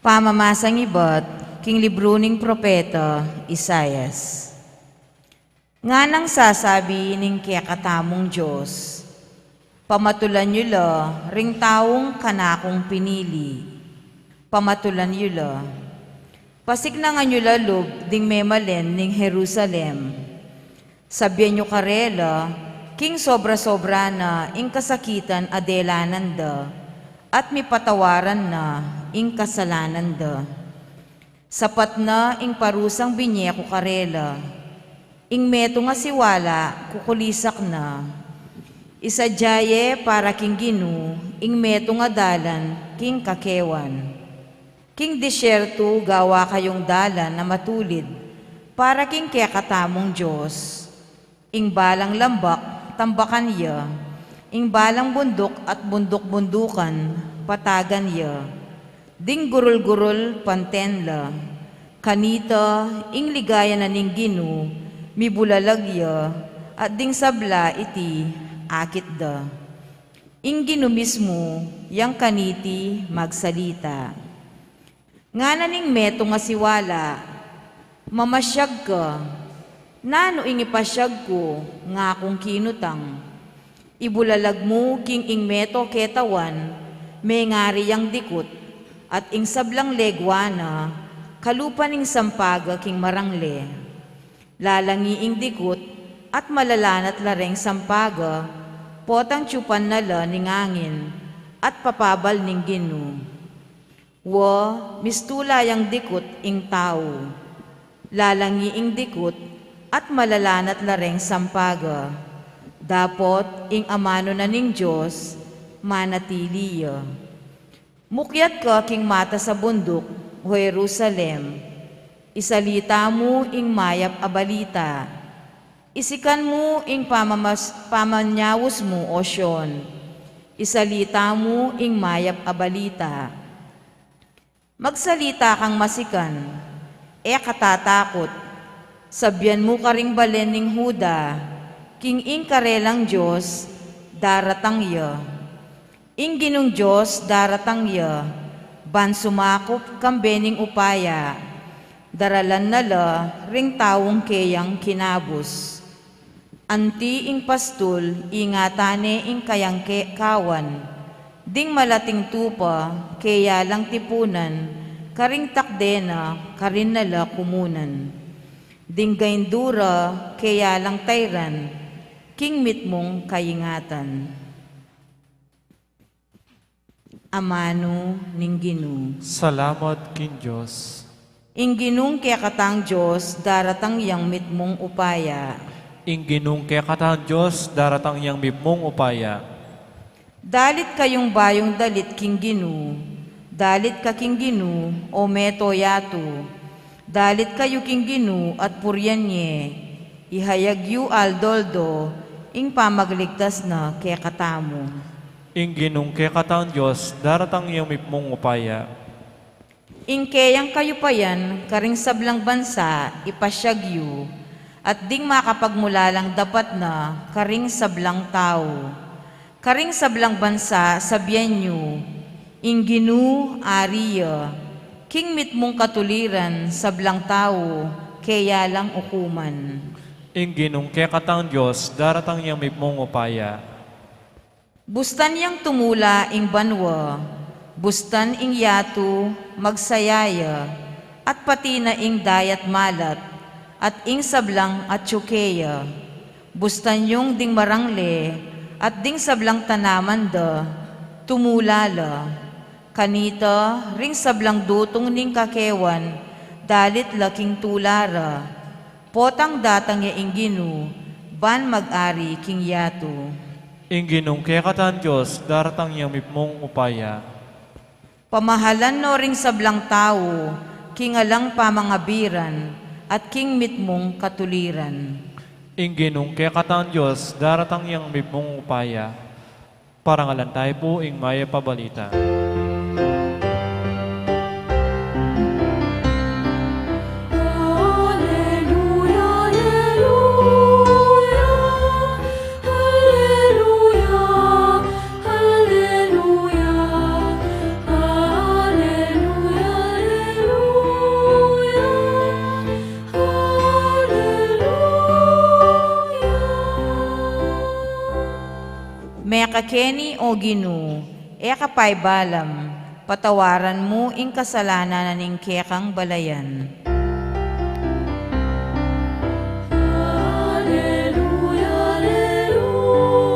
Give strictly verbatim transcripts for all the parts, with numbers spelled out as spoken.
Pamamasang ibat king libru ning propeta Isaias. Nganang sasabi ning kekatamung Dios, "Pamatulan yu la ring taung kanakung pinili. Pamatulan yu la. Pasiknangan yu la lub ding memalen ning Jerusalem. Sabian yu karela, king sobra-sobra na ing kasakitan a delanan da, at mipatawaran na ing kasalanan da. Sapat na ing parusang binie ku karela. Ing metung a siwala kukulisak na. Isadia ye para king Ginu ing metung a dalan king kakewan. King disyertu gawa kayung dalan a matulid para king kekatamung Dios. Ing balang lambak, tambakan ya. Ing balang bunduk at bunduk-bundukan, patagan ya. Ding gurul-gurul, panten la. Kanita, ing ligaya na ning Ginu mibulalag ya, at ding sabla iti akit da. Ing Ginu mismu yang kaniti magsalita." Ngana ning metung a siwala, "Mamasyag ka. Nanu ing ipasyag ku?" ngakung kinutang. "Ibulalag mu king ing meto ketawan, mengari yang dikut, at ing sablang legua na, kalupa ning sampaga king marangle. Lalangi ing dikut, at malalanat la reng sampaga, potang tiyupan na la ning angin, at papabal ning Ginu. Wa, mistula yang dikut ing tau. Lalangi ing dikut, at malalanat la reng sampaga. Dapot ing amanu na ning Dios, manatili ya. Mukyat ka king matas a bunduk, O Jerusalem. Isalita mu ing mayap a balita. Isikan mu ing pamamas-, pamanyaus mu, O Sion. Isalita mu ing mayap a balita. Magsalita kang masikan, e ka tatakut. Sabian mu karing balen ning Juda, king ing karelang Dios daratang ya. Ing Ginung Dios daratang ya, ban sumakup kambe ning upaya. Daralan na la ring taung keyang kinabus. Anti ing pastul, ingatan ne ing kayang ke-, kawan. Ding malating tupa, keya lang tipunan, karing takde na, karin na la kumunan. Ding gaindura, keya lang tairan, king mitmung kaingatan. Amanu ning Ginu. Salamat king Dios. Ing Ginung kekatang Dios, daratang yang mitmung upaya. Ing Ginung kekatang Dios, daratang yang mitmung upaya. Dalit kayung bayung dalit king Ginu. Dalit ka king Ginu, o meto yatu. Dalit kayu king Ginu at purian ye. Ihayag yu aldo-aldo ing pamagligtas na kekatamu. Ing Ginung kekatang Dios, daratang yang mitmung upaya. Ing keyang kayupayan karing sablang bansa, ipasyag yu, at ding makapagmulalang dapat na karing sablang tau. Karing sablang bansa, sabian yu, ing Ginu ari ya, king mitmung katuliran, sablang tau, keya lang ukuman. Ing Ginung kekatang Dios, daratang yang mitmung upaya. Bustan yang tumula ing banua, bustan ing yatu magsaya ya, at pati na ing dayat malat, at ing sablang atyu keya. Bustan yung ding marangle, at ding sablang tanaman da, tumula la. Kanita, ring sablang dutung ning kakewan, dalit la king tula ra. Potang datang ya ing Ginu, ban mag-ari king yatu. Ing Ginung kekatang Dios, daratang yang mitmung upaya. Pamahalan no ring sablang tau, king alang pamangabiran, at king mitmung katuliran. Ing Ginung kekatang Dios, daratang yang mitmung upaya. Parangalan tayu pu ing mayap a balita. Alleluia, alleluia, alleluia, alleluia, alleluia, Keni, O Ginu, e ka paibalam, patawaran mu ing kasalanan na ning kekang balayan. Alleluia, alleluia,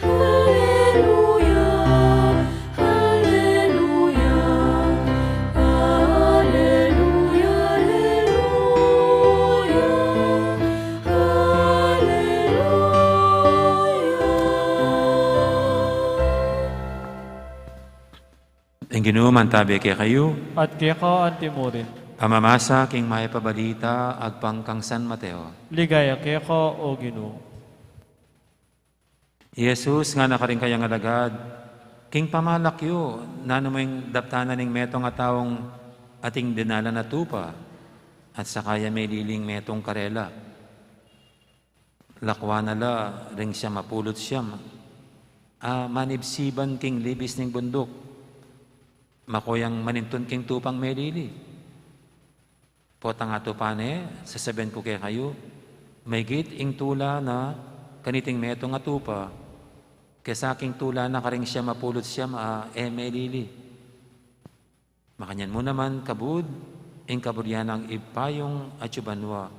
alleluia, alleluia, alleluia, alleluia, alleluia. Ing Ginu mantabi kekayu. At keka antimurin. Pamamasa king Mayap a Balita agpang kang San Mateo. Ligaya keka, O Ginu. I Jesus ngana karing kayang alagad, king pamalak yu, nanu meng daptan na ning metung a taung ating dinalan a tupa, at saka ya meliling metung karela? Lakwan na la ring siam a pulu't siam a manibsiban king libis ning bunduk, mako yang manintun king tupang melili. Potang atupa ne, sasabian ku kekayu, maigit ing tula na kaniting metung a tupa kesa king tula na karing siam a pulu't siam a e melili. Makanyan mu naman kabud ing kaburian ning Ibpa yung atsu banua.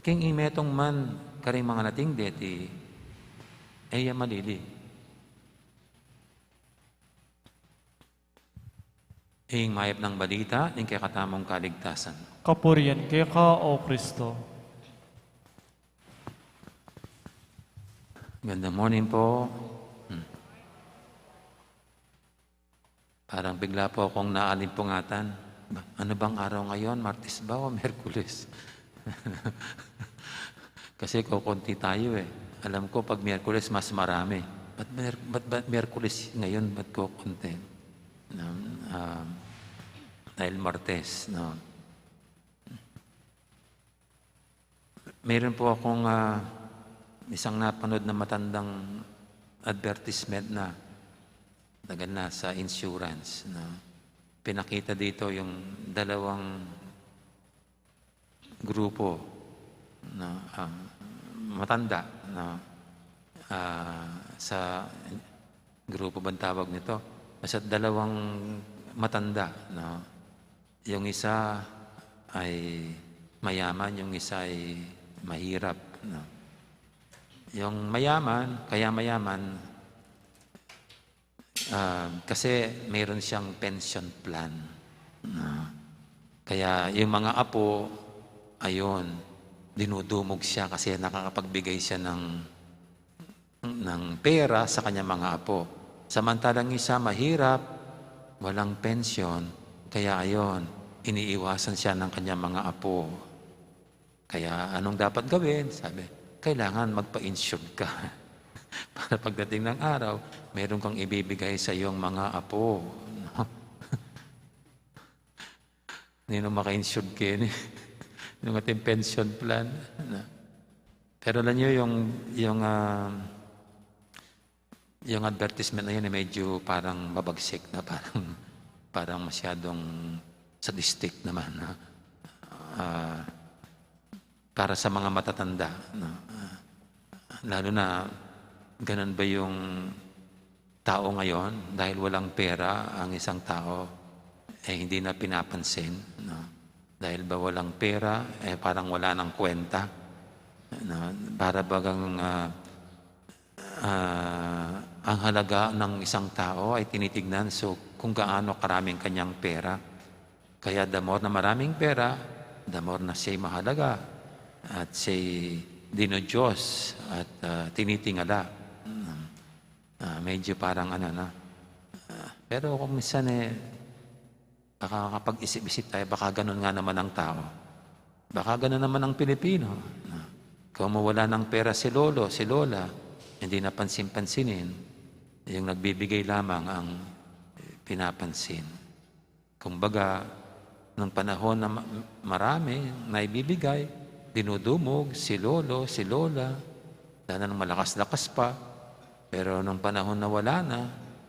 King ing metung man karing manganating deti, e ya malili. Ing Mayap a Balita ning kekatamung kaligtasan. Kapurian keka, O Kristo. Gandang morning po. Hmm. Parang bigla po akong naalimpungatan. Ba, ano bang araw ngayon? Martes ba o Miyerkules? Kasi kokonti tayo eh. Alam ko pag Miyerkules mas marami. Ba't Miyer-, ba't, ba't Miyerkules ngayon? Ba't kokonti? No? Um, dahil Martes, no? Meron po akong, ah, isang napanood na matandang advertisement na tagal na sa insurance, no? Pinakita dito yung dalawang grupo, no? Ah, matanda, no? Ah, sa grupo bang tawag nito? Basta dalawang matanda, no? Yung isa ay mayaman, yung isa ay mahirap, no? Yung mayaman, kaya mayaman, ah, kasi mayroon siyang pension plan, no? Kaya yung mga apo, ayun, dinudumog siya kasi nakakapagbigay siya ng ng pera sa kanyang mga apo. Samantalang isa mahirap, walang pensyon, kaya ayon, iniiwasan siya ng kanyang mga apo. Kaya anong dapat gawin? Sabi, kailangan magpa-insured ka. Para pagdating ng araw, meron kang ibibigay sa iyong mga apo. No? Nino maka-insured keni? Yung ating pension plan. No? Pero alam nyo, yung, yung, ah, yung advertisement na yun, eh, medyo parang mabagsik na, parang, parang masyadong sadistic naman, no? Ah, para sa mga matatanda, no? Ah, lalo na, ganun ba yung tao ngayon? Dahil walang pera ang isang tao, eh, hindi na pinapansin, no? Dahil ba walang pera, eh, parang wala nang kwenta, no? Para bagang, ah, ah, ang halaga ng isang tao ay tinitignan so kung gaano karaming kanyang pera. Kaya the more na maraming pera, the more na siya'y mahalaga at siya'y dinudiyos at, ah, tinitingala. Mm. Ah, medyo parang ano, no? Ah, pero kung minsan, eh, nakakapag-isip-isip tayo, baka ganun nga naman ang tao. Baka ganun naman ang Pilipino. No? Kung mawala ng pera si lolo, si lola, hindi napansin-pansinin, yung nagbibigay lamang ang pinapansin. Kumbaga, nung panahon na ma-, marami na ibibigay, dinudumog si lolo, si lola, lalo nung malakas-lakas pa. Pero nung panahon na wala na,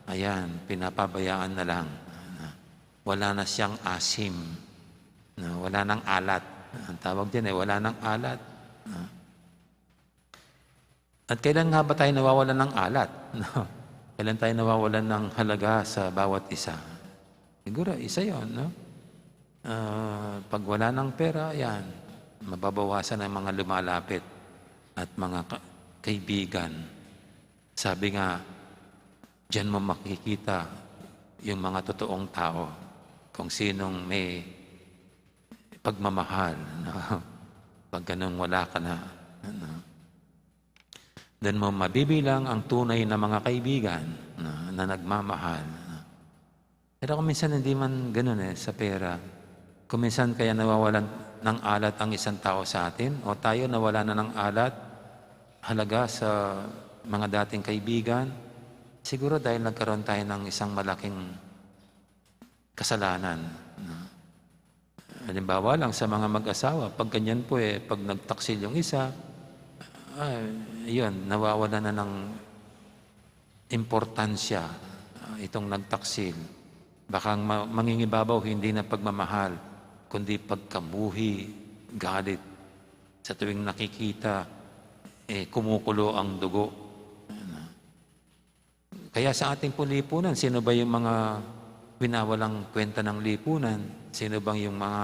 ayan, pinapabayaan na lang. Wala na siyang asim. No? Wala nang alat. Ang tawag dyan eh, wala nang alat. No? At kailan nga ba tayo nawawalan ng alat? No? Kailan tayo nawawalan ng halaga sa bawat isa? Siguro, isa yon, no? Ah, pag wala ng pera, yan, mababawasan ang mga lumalapit at mga ka- kaibigan. Sabi nga, diyan mo makikita yung mga totoong tao, kung sinong may pagmamahal, no? Pag ganun, wala ka na, ano? Doon mo mabibilang ang tunay na mga kaibigan na, na nagmamahal. Pero kung minsan hindi man ganun eh, sa pera. Kung minsan kaya nawawalan ng alat ang isang tao sa atin, o tayo nawala na ng alat, halaga sa mga dating kaibigan, siguro dahil nagkaroon tayo ng isang malaking kasalanan, no? Halimbawa lang sa mga mag-asawa, pag ganyan po eh, pag nagtaksil yung isa, ah, yun, nawawala na ng importansya, ah, itong nagtaksil. Baka ang ma- mangingibabaw, hindi na pagmamahal, kundi pagkamuhi, galit. Sa tuwing nakikita, eh, kumukulo ang dugo. Kaya sa ating pong lipunan, sino ba yung mga winawalang kwenta ng lipunan? Sino bang yung mga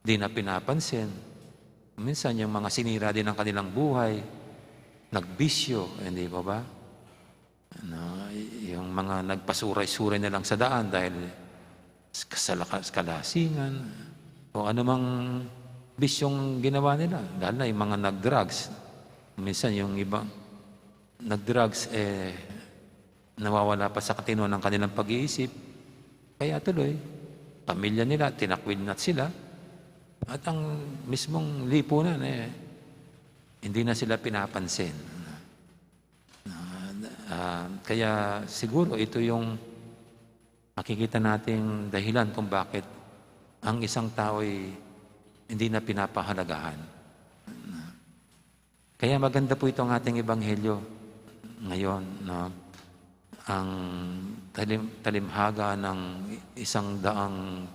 di na pinapansin? Minsan yung mga sinira din ang kanilang buhay, nagbisyo, hindi ba ba? Ano, yung mga nagpasuray-suray na lang sa daan dahil sa lakas, kalasingan, o anumang bisyong ginawa nila, lalo na yung mga nag-drugs. Minsan yung iba, nag-drugs, eh, nawawala pa sa katino ng kanilang pag-iisip. Kaya tuloy, pamilya nila, tinakwil na sila. At ang mismong lipunan, eh, hindi na sila pinapansin. Ah, ah, kaya siguro ito yung makikita nating dahilan kung bakit ang isang tao ay hindi na pinapahalagahan. Kaya maganda po itong ating ebanghelyo ngayon, no? Ang talim-, talimhaga ng isang daang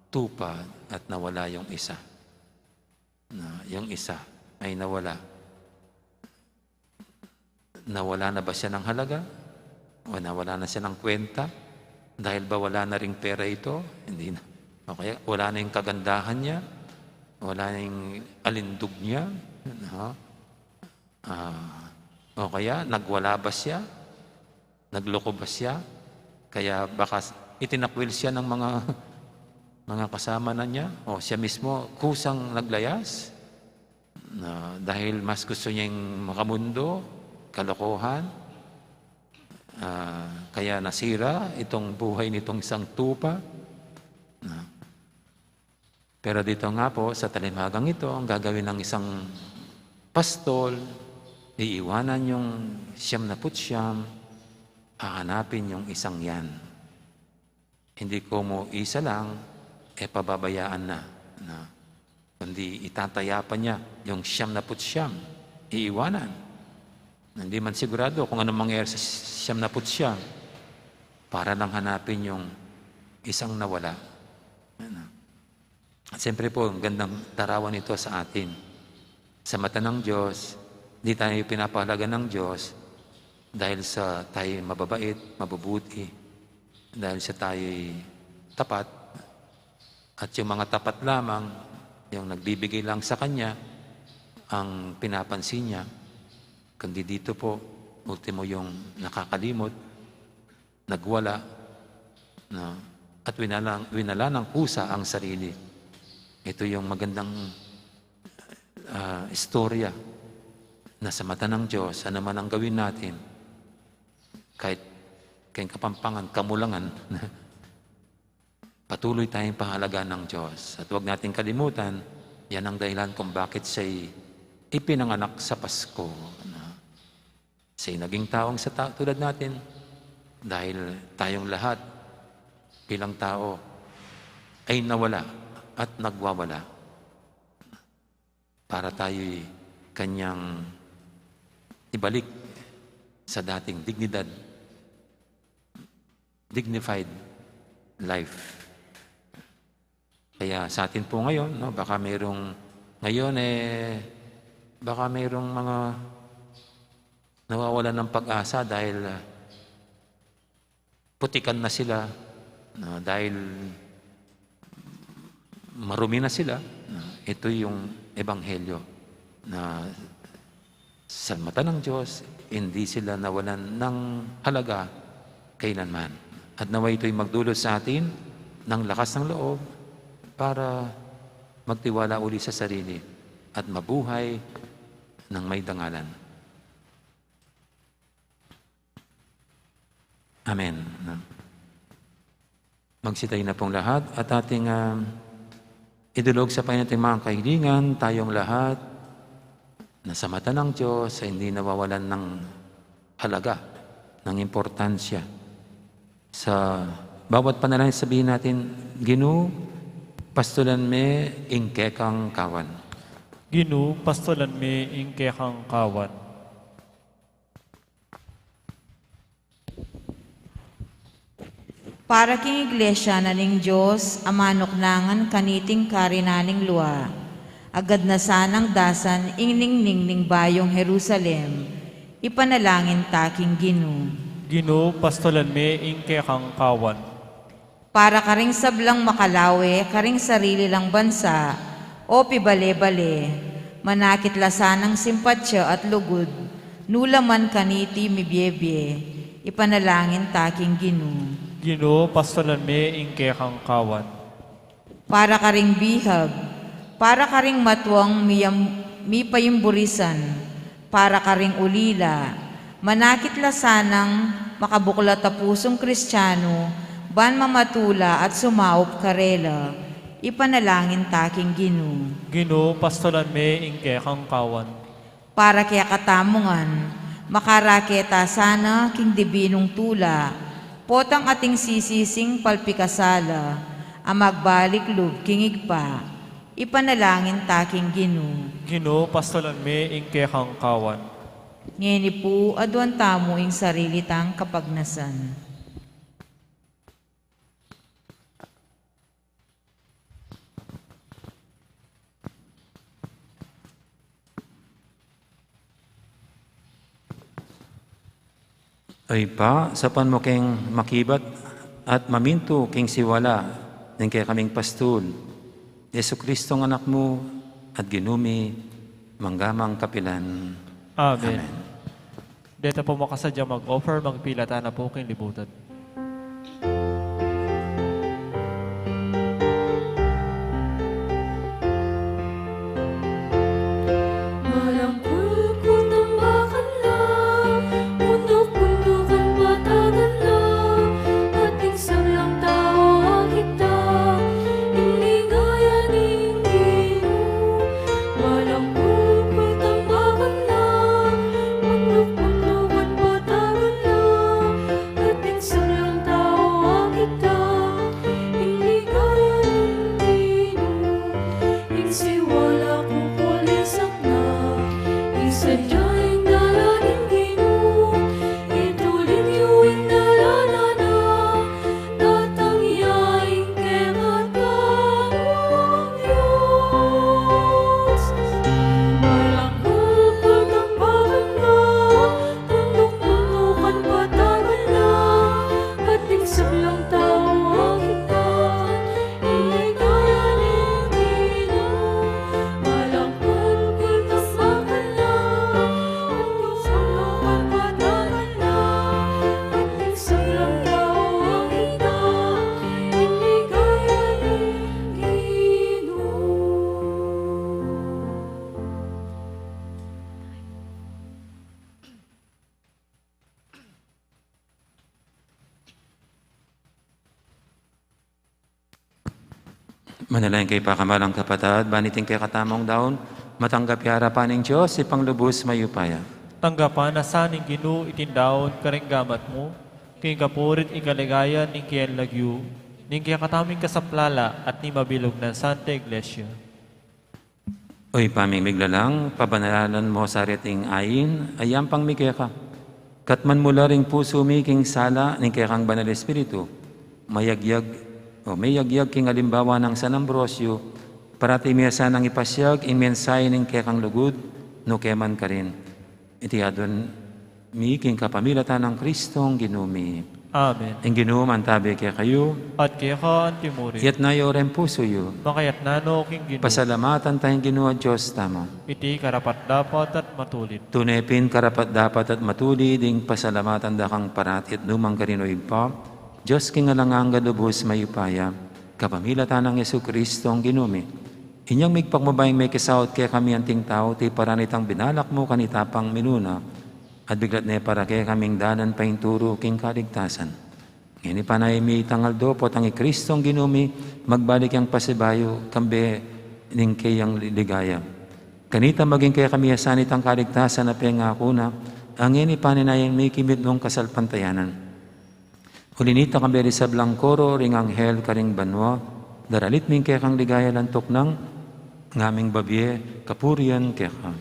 tupa at nawala yung isa. Na yung isa ay nawala. Nawala na ba siya ng halaga? O nawala na siya ng kwenta? Dahil ba wala na ring pera ito? Hindi na. O kaya wala na yung kagandahan niya? Wala na yung alindog niya? No? Ah, o kaya nagwala ba siya? Nagloko ba siya? Kaya baka s- itinakwil siya ng mga, mga kasama na niya? O siya mismo kusang naglayas? Na dahil mas gusto niya yung makamundo, kalokohan, ah, kaya nasira itong buhay nitong isang tupa. Na, pero dito nga po, sa talimhagang ito, ang gagawin ng isang pastol, iiwanan yung siyam na put siyam, hahanapin yung isang yan. Hindi ko mo isa lang, eh, pababayaan na, na. Kundi itataya pa niya yung siyam na put siyam, iiwanan. Hindi man sigurado kung anong mangyayari sa siyam na put siyam para lang hanapin yung isang nawala. Ano? At siyempre po, ang gandang larawan nito sa atin. Sa mata ng Diyos, di tayo pinapahalaga ng Diyos dahil sa tayo mababait, mabubuti, dahil sa tayo tapat, at yung mga tapat lamang, yung nagbibigay lang sa Kanya, ang pinapansin Niya. Kundi dito po, ultimo yung nakakalimot, nagwala, no? At winala, winala ng kusa ang sarili. Ito yung magandang, ah, istorya na sa mata ng Diyos, ano man ang gawin natin, kahit kayong Kapampangan, kamulangan, patuloy tayong pahalaga ng Diyos. At huwag nating kalimutan, yan ang dahilan kung bakit siya'y ipinanganak sa Pasko, no? Siya'y naging taong sa ta-, tulad natin, dahil tayong lahat bilang tao ay nawala at nagwawala. Para tayo'y Kanyang ibalik sa dating dignidad, dignified life. Kaya sa atin po ngayon, no, baka mayroong, ngayon, eh, baka mayroong mga nawawalan ng pag-asa dahil, ah, putikan na sila, na dahil marumi na sila, na ito yung ebanghelyo na sa mata ng Diyos, hindi sila nawalan ng halaga kailanman. At nawa ito'y magdulot sa atin ng lakas ng loob para magtiwala uli sa sarili at mabuhay ng may dangalan. Amen. Magsitayo na pong lahat at ating, ah, idulog sa Panginoon ating mga kahilingan, tayong lahat na sa mata ng Diyos ay hindi nawawalan ng halaga, ng importansya. Sa bawat panalangin, sabihin natin, "Ginu, pastulan me ing kekang kawan." Ginu, pastulan me ing kekang kawan. Para king Iglesia na ning Dios a manuknangan kaniting karinan ning lua, agad na sanang dasan ing ningning ning bayung Jerusalem, ipanalangin ta king Ginu. Ginu, pastulan me ing kekang kawan. Para karing sablang makalawe karing sarili lang bansa o pibale-bale, manakit la sanang simpatya at lugud, nu la man kaniti mibie-bie, ipanalangin ta king Ginu. Ginu, pastulan me ing kekang kawan. Para karing bihag, para karing matuang miyam-, mipaimburisan, para karing ulila, manakit la sanang makabuklat a pusung Kristianu, ban mamatula at sumaup karela, ipanalangin ta king Ginu. Ginu, pastulan me ing kekang kawan. Para kekatamu ngan, makaraketa sana king dibinung tula, potang ating sisising palpikasala, a magbalik lub king Ibpa, ipanalangin ta king Ginu. Ginu, pastulan me ing kekang kawan. Ngeni pu, aduan tamu ing sarili tang kapagnasan. Ay Pa, saupan mu keng makibat at mamintu king siwala ning kekaming pastul, Jesucristong Anak mu at Ginu mi, mangga mang kapilan. Amen. Amen. Deta pu makasadya mag-offer, magpilatan na pu king libutan. Malangkul ku tambakan la, bunduk-bundukan patagan la, ating sablang tau akit ta, ing ligaya ning Ginu. Malangkul ku tambakan la, bunduk-bundukan patagan la, ating sablang tau akit ta, ing ligaya ning Ginu. Ing siwala ku kulisak na, ing sadya ing dalan ning Ginu, itulid yu ing dalan na, tatang ya ing kekatamung Dios. Malangkul ku tambakan la, bunduk-bundukan patagan la, ating sablang tau akit ta, ing ligaya ning Ginu. Malangkul ku tambakan la, bunduk-bundukan patagan la, ating sablang tau akit ta, ing ligaya ning Ginu. Manalangin kayu, pakamalan kung kapatad, ban iting kekatamung daun matanggap ya arapan ning Dios, Ibpang lubus mayupaya. Tanggapan na sa ning Ginu iting daun karing gamat mu, king kapuri't ing kaligayan ning keyang lagyu, ning kekatamung kasaplalan at ning mabilug nang Santa Iglesia. O Ibpa ming miglalang, pabanalan mu sa reting ain a yampang mi keka. Katman mu la ring pusu mi king sala ning kekang Banal Espiritu, mayagyag, o meyagyag king alimbawa nang San Ambrosio, parati mi sanang ipasiag ing mensahe ning kekang lugud, nuke man karin. Iti aduan Mi king kapamilatan nang Kristong Ginu mi. Amen. Ing Ginu mantabi kekayu. At keka antimurin. Iyatas yu ring pusu yu. Makayatas no king Ginu. Pasalamatan taya ing Ginu a Dios tamu. Iti karapat-dapat at matulid. Tune pin karapat-dapat at matulid ing pasalamatan da kang parati at nukarin man, O Ibpa, Dios king alang angga, lubus mayupaya, kapamilatan nang Jesukristong Ginu mi. Inyang migpakmabayung mekisaut kekami anting tau, tiparan itang binalak mu kanita pang minuna, at biglat ne para kekaming dalan paintulu king kaligtasan. Ngeni pa, ngeni pa, itang aldo potang i Kristong Ginu mi, magbalik yang pasibayu, kambe ning keyang ligaya. Kanita maging kekami asan itang kaligtasan a pengaku na, ngeni pa, ngeni pa, ing mikimit nung kasalpantayanan. Uli na nita, kambe ding sablang koro ring anghel karing banua, daralit mi ing kekang ligaya, lantuk nang ngaming babie kapurian keka.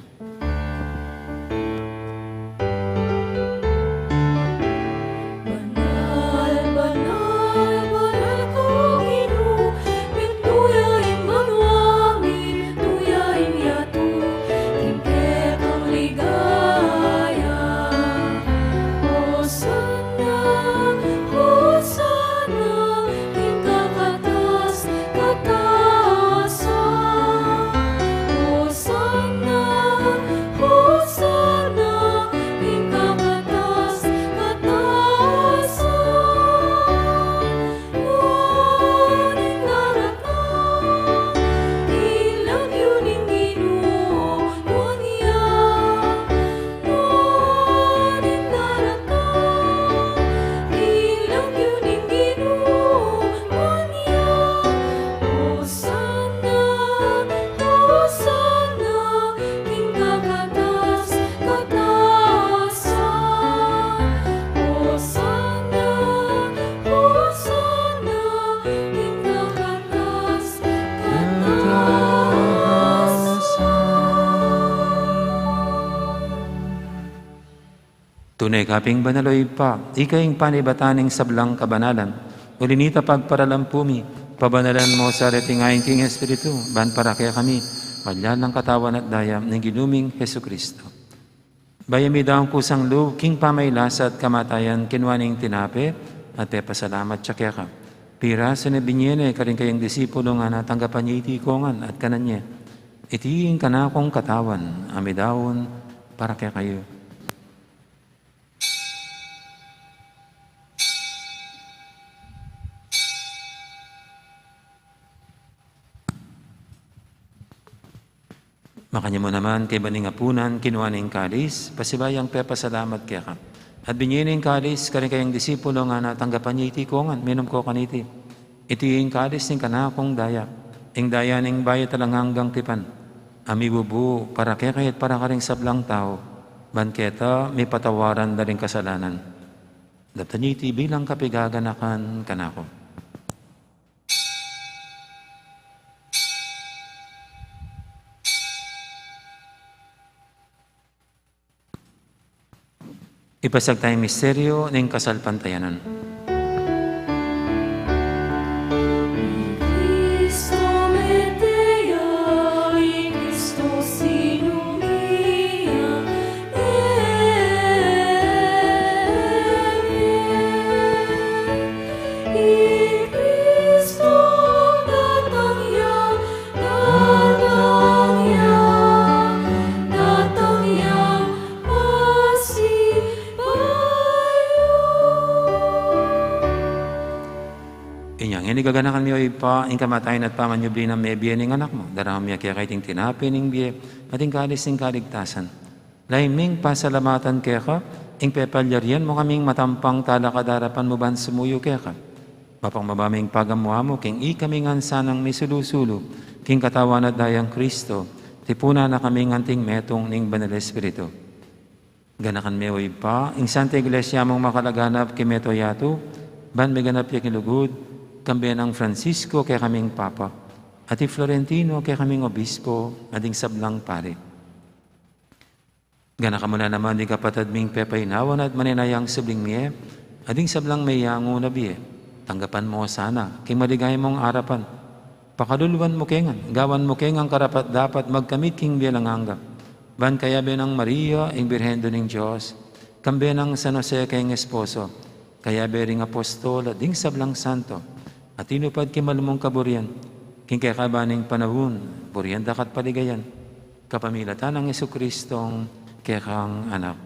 Banal, banal, banal ka, O Ginu, mintuya ing banua mi, mintuya ing yatu, king kekang ligaya. Hosana, Hosana, king kakatas-katasan. Hosana, Hosana, king kakatas-katasan. Nuan ing daratang, ing lagyu ning Ginu, nuan ya. Nuan ing daratang, ing lagyu ning Ginu, nuan ya. Hosana, Hosana, king kakatas-katasan. Hosana, Hosana, king kakatas-katasan. Tune ka pin banal, O Ibpa, ika ing panibatan ning sablang kabanalan. Uli na nita, pagparalan pu mi, pabanalan mu sa reting ain king Espiritu, ban para kekami maging katawan at daya ning Ginu ming Jesucristo. Bayu mi daun kusang lub king pamagkasakit at kamatayan, kinua ne ing tinape, at pepasalamat ya keka. Pirasu ne, binie ne karing kayang disipulo, ngana, tanggapan ye iti kongan at kanan ye. Iti ing kanakung katawan, a midaun para kekayu. Makanyan mu naman, kaybat ning apunan, kinua ne ing kalis, pasibayu yang pepasalamat keka. At binie ne ing kalis karing kayang disipulo, ngana, tanggapan ye iti kongan, minum ko kaniti. Iti ing kalis ning kanakung daya, ing daya ning bayu at alang anggang tipan, a mibubu para kekayu at para karing sablang tau, ban keta mipatawaran da ring kasalanan. Daptan ye iti bilang kapaganakan kanaku. Ipasiag taya ing misteryu ning kasalpantayanan. I Kristo mete ya, i Kristo sinumbi ya, mete. I Kristo datang ya, datang ya, datang ya, pasibayu. Inya ngeni gaganakan mi, O Ibpa, ing kamatayan at pamanyubli nang mebie ning Anak mu. Daraun mi keka iting tinape ning bie, at ing kalis ning kaligtasan. Lalu ming pasalamatan keka, ing pepalyarian mu kaming matampang talakad king arapan mu ban sumuyu keka. Mapakmaba ming pagamu-amu king ikaming ngan sanang misulu-sulu king katawan at dayang Kristo, tipunan na kaming anting metung ning Banal Espiritu. Ganakan me, O Ibpa, ing Santa Iglesia mung makalaganap king mabilug a yatu, ban miganap ya king lugud, kambe nang Francisco kekaming Papa, at i Florentino kekaming Obispo, at ding sablang pari. Ganakan mu na naman ding kapatad ming pepainawa na at manenayang subling mie, at ding sablang meyangu na bie. Tanggapan mu la sana king maligaya mung arapan. Pakaluluan mu ke ngan, gawan mu ke ngan karapat-dapat magkamit king bie alang angga. Ban kayabe nang Maria, ing Birhen Indu ning Dios, Kambe nang San Jose keng esposo, kayabe ring apostol at ding sablang santo, a tinupad king malumung kaburian, king kekaban ning panaun, burian da ka at paligayan, kapamilatan nang Jesucristong kekang Anak.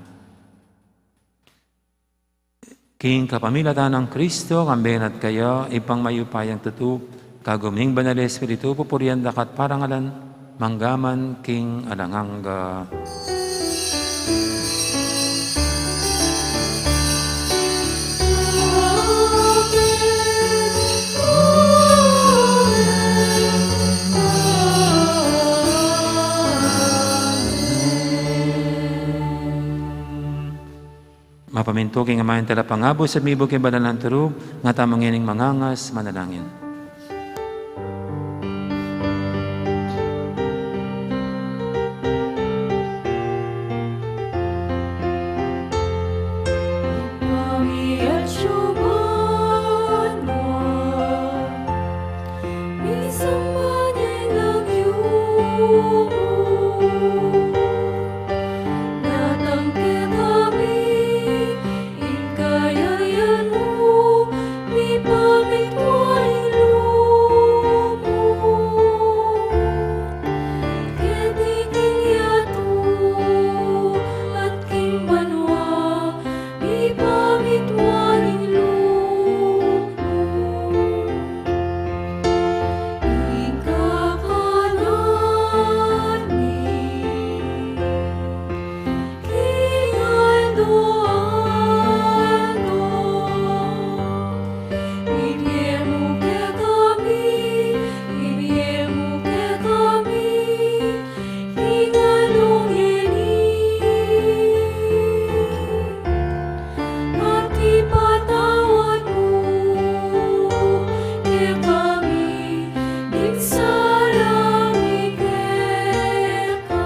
King kapamilatan nang Kristo, kambe na at kaya, Ibpang mayupayang tutu, kagum ning Banal Espiritu, pupurian da ka at parangalan, mangga man king alang angga. Mapamintu king aman ing Talapangabus at mibug king banal nang turu, ngatamu ngening mangangas manalangin. Datang kekami ing kayarian mu, mipamitua ing lub mu keti king yatu at king banua. Mipamitua ing lub mu. Ing kakanan mi king aldo-aldo, ibie mu kekami, ibie mu kekami, ing aldo ngeni, at ipatawad mu kekami ding sala mi keka,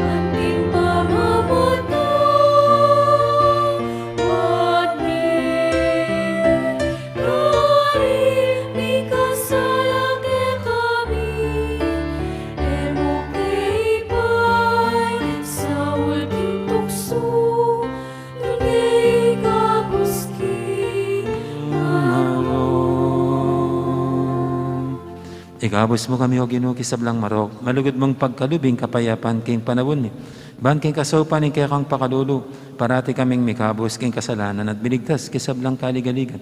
anti ing pamamatawad mi karing mikasala kekami, e mu ke ipaisaul king tuksu, nune ikabus king maut. Ikabus mu kami, O Ginu, king sablang marok, malugud mung pagkalub ing kapayapan king panaun mi. Ban king kasaupan ning kekang pakalulu, parati kaming mikabus king kasalanan at miligtas king sablang kaligaligan.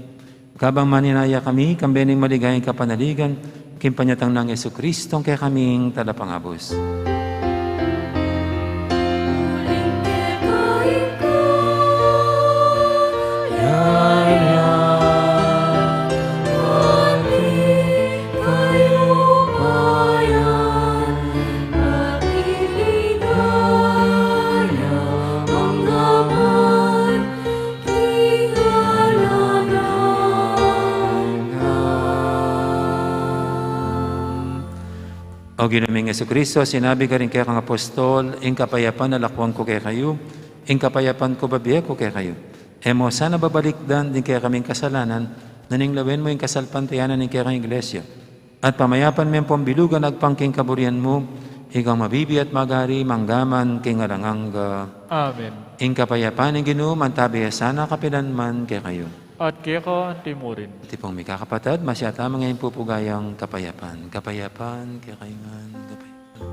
Kabang maninaya kami, kambe ning maligayang kapanaligan, king panyatang nang Jesucristo, ing kekaming Talapangabus. Uling keka ing kayarian, at ing kayupayan, at ing ligaya, mangga man king alang angga. O Ginu ming Jesucristo, sinabi karing kekang apostol, ing kapayapan lakuan ku kekayu, ing kapayapan ku bibie ku kekayu. E mu sana babalikdan ding kekaming kasalanan, nune lawen mu ing kasalpantayanan ning kekang Iglesia. At pamayapan me ampong bilugan agpang king kaburian mu, ikang mabibie at magari mangga man king alang angga. Amen. Ing kapayapan ning Ginu mantabi ya sana kapilan man kekayu. At keka anti murin. Iti pung mikakapatad, masyata mangeng pupugayang kapayapan. Kapayapan kekayu ngan, kapayapan.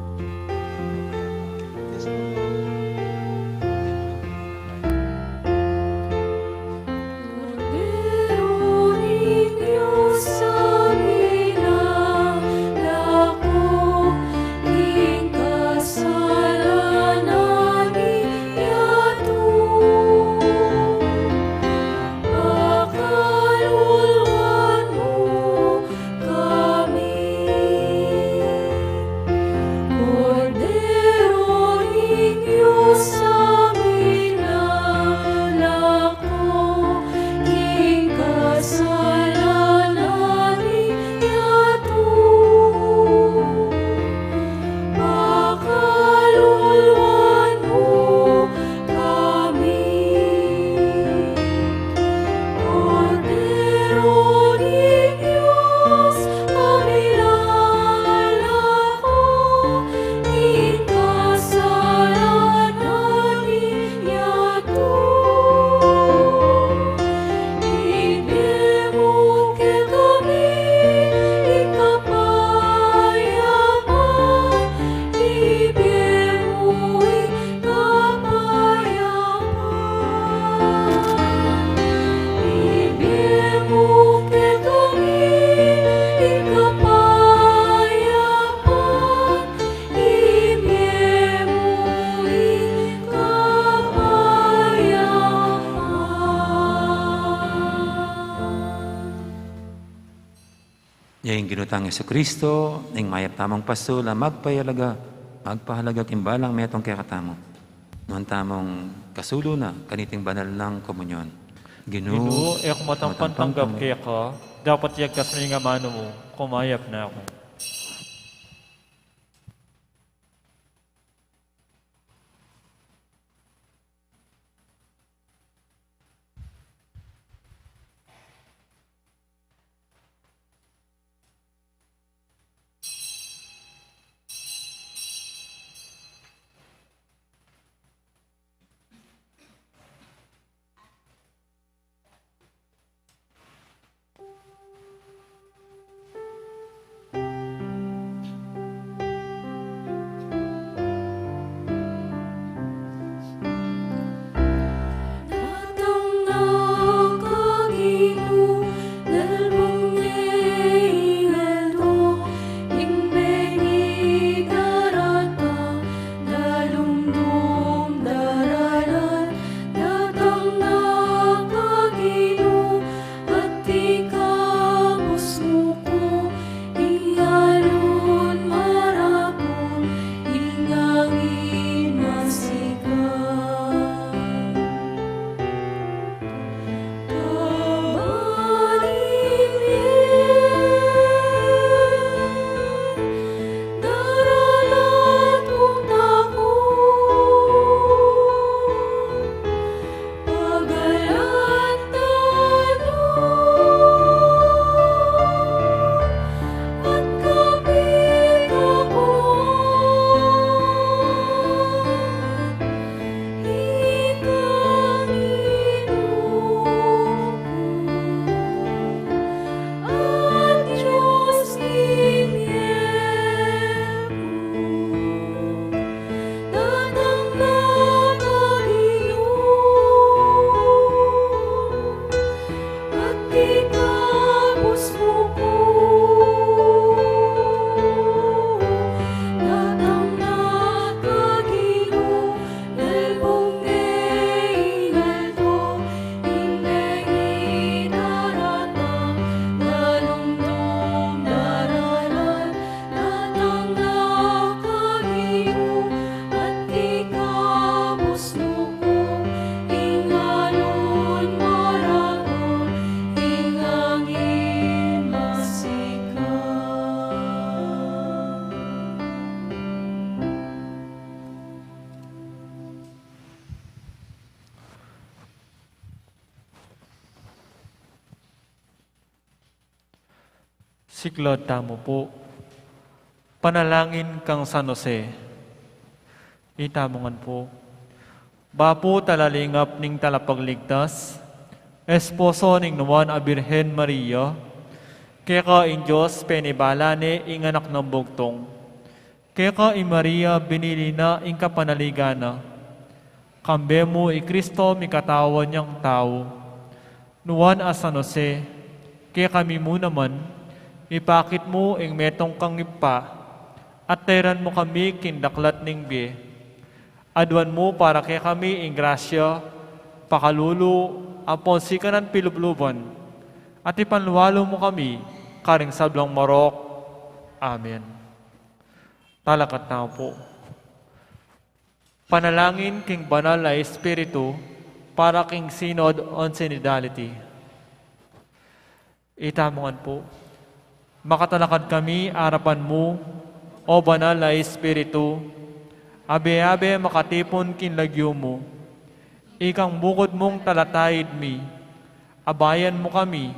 Nang Jesucristo, ing mayap tamung pastul a magpahalaga, magpahalaga king balang metung kekatamu. Nuan tamung kasulu na kaniting banal nang komunyon. Ginu, Ginu, e ku matampan tanggap keka, dapot iyagkas mu ing amanu mu, kumayap na ku. Siklaud tamu pu. Panalangin kang San Jose. Itamu ngan pu. Bapu talalingap ning Talapagligtas, esposo ning Nuan a Birhen Maria, keka ing Dios penibala ne ing Anak nang Bugtung. Keka i Maria binili na ing kapanaligan na. Kambe mu i Kristo mikatawan yang tau. Nuan a San Jose, kekami mu naman, ipakit mu ing metung kang Ibpa, at tairan mu kami king daklat ning bie. Aduan mu para kekami ing grasya, pakalulu, ampon sikanan pilubluban, at ipanlualu mu kami karing sablang marok. Amen. Talakad tamu pu. Panalangin king Banal a Espiritu para king Synod on Synodality. Itamu ngan pu. Makatalakad kami arapan mu, O Banal a Espiritu, abe-abe makatipun king lagyu mu. Ikang bukud mung talataid mi, abayan mu kami,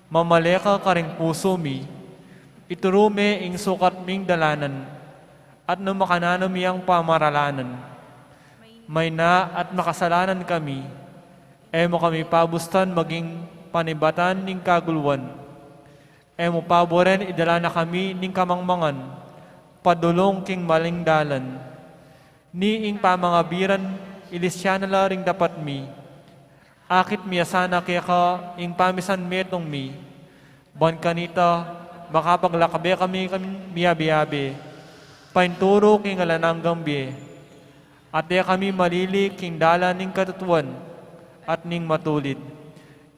mamale ka karing pusu mi, ituru me ing sukat ming dalanan, at nu makananu mi yang pamaralanan. Mayna at makasalanan kami, e mu kami pabustan maging panibatan ning kagulwan. E mu paburen idala na kami ning kamangmangan, padulung king maling dalan. Ni ing pamangabiran, ilisya na la ring dapat mi. Akit mi ya sana keka ing pamisan metung mi. Ban kanita, makapaglakbe kami, kami miabe-abe. Painturu king alang anggang bie. At e kami malili king dalan ning katutuan at ning matulid.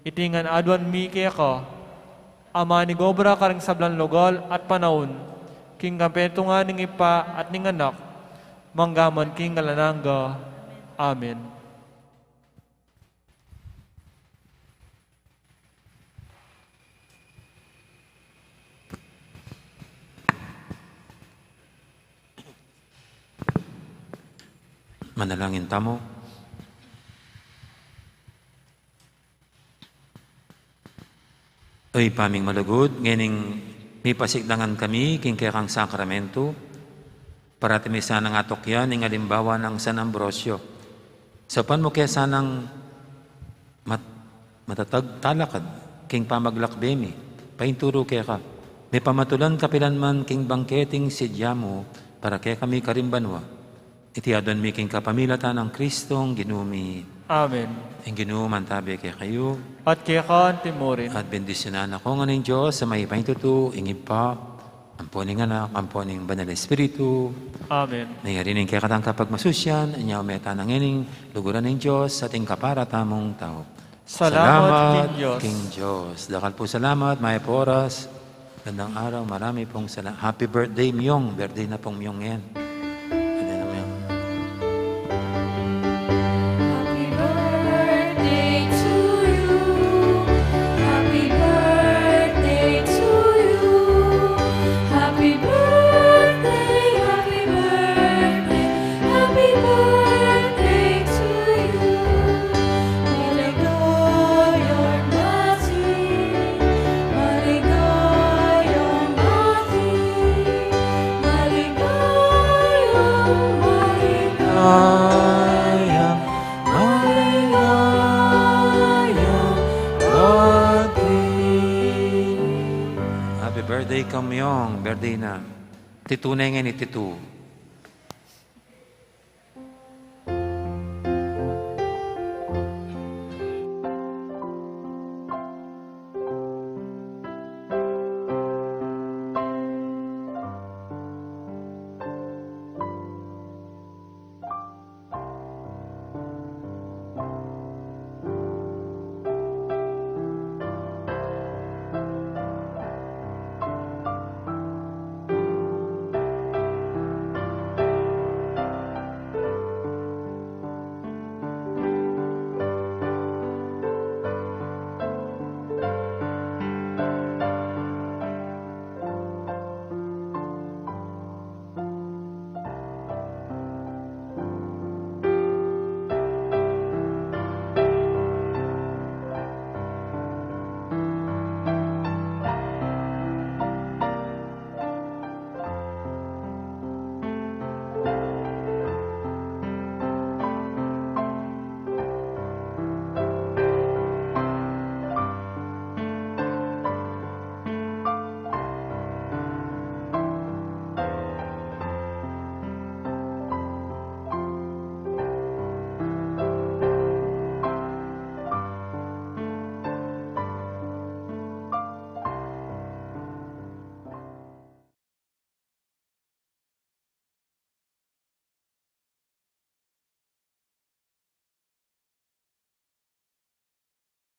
Iti ngan aduan mi keka, A manigobra karing sablang lugal at panaun, king kapetungan ning Ibpa at ning Anak, mangga man king alang angga. Amen. Manalangin tamu. O Ibpa ming malugud, ngening mipasiglangan kami king kekang sakramentu, parati mi sanang atukyan ing alimbawa nang San Ambrosio. Saupan mu ke sanang mat-, matatag talakad king pamaglakbe mi, painturu keka. Mipamatulan kapilan man king bangketing sidya mu para kekami karin banua. Iti aduan mi king kapamilatan nang Kristong Ginu mi. Amen. Ing Ginu mantabe kekayu. At keka antimurin. At bendisyunan na kayu ngan ning Dios a mayupaya king tutu, ing Ibpa, ampo ning Anak, ampo ning Banal Espiritu. Amen. Nayari ning kekatang kapagmasusyan, inya ume tana ngening luguran ning Dios at ing kapara tamung tau. Salamat king Dios. King Dios. Dakal pung salamat, mayap a oras. Gandang araw, marami pung sala-, happy birthday, Myong. Birthday na pung Myong yan. Birthday na, Myong. Happy birthday to you. Happy birthday to you. Happy birthday, happy birthday, happy birthday to you. Maligayang bati, maligayang bati, maligayang, maligayang, maligayang bati. Happy birthday, Kamyong. Birthday na. Titu na ngeni, titu.